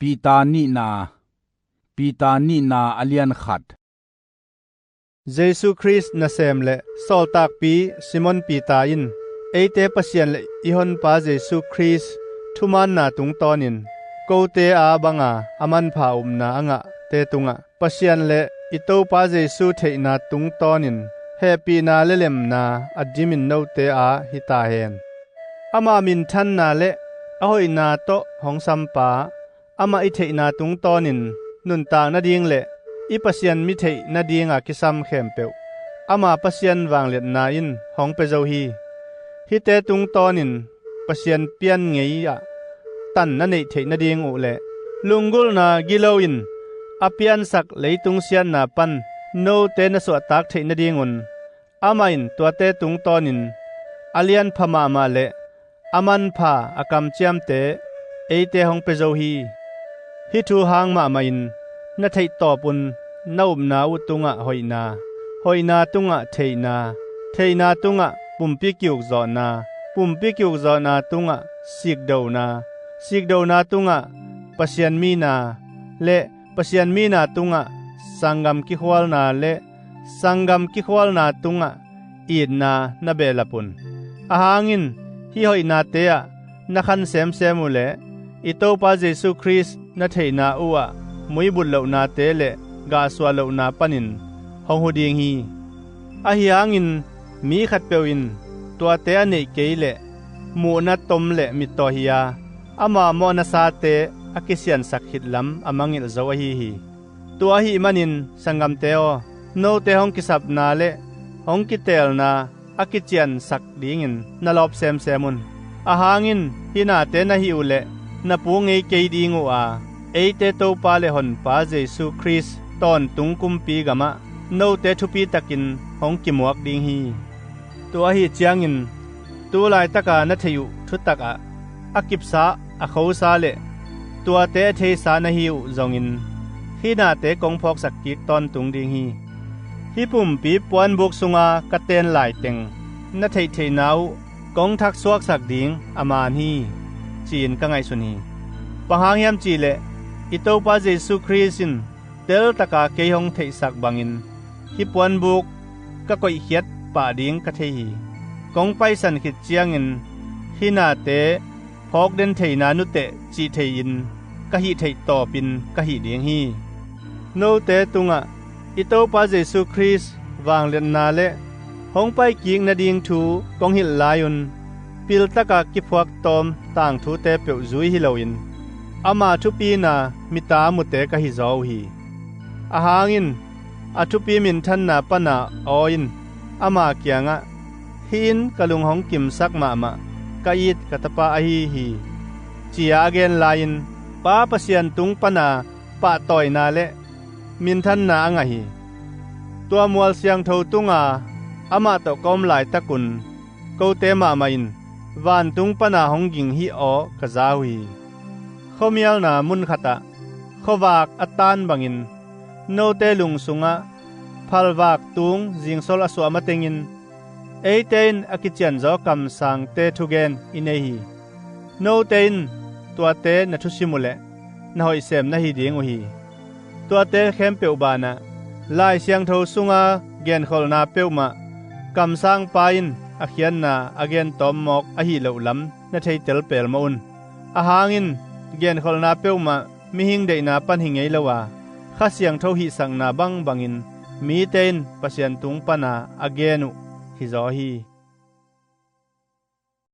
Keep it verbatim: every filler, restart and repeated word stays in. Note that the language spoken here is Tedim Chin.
Peter nihna, Peter nihna a lian khat. Jesu Khrist nasem le sawltakpi Simon Peter in eite Pasian le i Honpa Jesu Khrist thumaanna tungtawnin kote a banga a manpha upna a ngahte tungah Pasian le i Topa Jesu theihna tungtawnin hehpihna le lemna a dimin note a hita hen. Ama minthanna le a hoihna tawh hong sampa amah i theihna tungtawnin nuntak nading le i Pasian mi theih nadinga kisam khempeuh ama Pasian vangliatna in hong pia zo hi. Hihte tungtawnin Pasian pian ngei ah tan na neih theih nading uh le lunggulhna gilo in a piansak leitung siatna pan note na suahtak theih nadingun amah in tuate tungtawnin a lianpha mahmah le a manpha a kamciamte eite hong pia zo hi. Hih thu hang mahmahin na theihtawpun na upna uh tungah hoihna, hoihna tungah theihna, theihna tungah pumpi kiukzawhna, pumpi kiukzawhna tungah sikdona, sikdona tungah Pasian mina le Pasian mina tungah sanggam kikhualna le sanggam kikhualna tungah itna na behlap un. Ahang in hih hoihnate ah na khan semsem uh le i Topa Jesu Khrist na theihna uh ah muibut lohnate le gahsuah lohna panin hong hu ding hi. Ahi hangin mi khatpeuh in tuate a neih kei leh muhna tom le mittaw hi-a ama mawhna sate a kisiansak khit lam a mangngilh zo ahi hi. Tua ahih manin sanggamte aw, note hong kisapna le hong kiteelna a kiciansak dingin na lawp semsem un. Ahang in hih nate na hih uh leh na pu ngei kei ding uh a, eite Topa le Honpa Jesu Khrist tawntung kumpi gamah note thupitakin hong kimuak ding hi. Tua ahi ciangin tu laitaka na theih uh thutakah a kipsa, a khosa le tuate a theisa na hi uh zongin hih nate kong phawksak kik tawntung ding hi. Hih pumpi puanbuk sunga ka ten laiteng na theihtheihna uh kong thaksuaksak ding a man hi, ci-in ka ngaihsun hi. Bang hang hiam cihleh i Topa Jesu Khrist in teltaka kei hong theihsak bangin hih puanbuk ka koihkhiat pah ding ka thei hi. Kong paisan khit ciangin hih nate phawk den theihna nuteh cih thei-in ka hih theih tawpin ka hih ding hi. Note tungah i Topa Jesu Khrist vangliatna le hong paikik nading thu kong hilh lai-un piltaka kiphuak tawm tangthute peuh zui hi loin ama thupina mita mute ka hizaw uh hi. Ahang in a thupi minthanna pana aw in ama kiangah, "Hih in ka lung hong kimsak mahmah ka it ka tapa ahi hi," ci-a a gen lai-in Pa Pasian tung pana pahtawina le minthanna a ngah hi. Tua mual siangtho tunga amah tawh ka om laitakun kote mahmah in vantung pana hong ging hih aw ka za uh hi. Khuamialna mun khatah khuavak a taan bangin note lung sungah phalvak tung zingsol a suah matengin eite in a kicianzaw kamsangte thugen i nei hi. Note in tuate na thusim uhleh na hoihsem na hi ding uh hi. Tuate khempeuh banah Lai Siangtho sunga genkholhna peuhmah kamsangpa in a khiatna a gentawm mawk ahi loh lam na theitel pelmawh un. Ahang in genkholhna peuhmah mihing deihna pan hi ngei lo a, Kha Siangtho hihsakna bangbangin mite in Pasian tung pana a gen uh hizaw hi.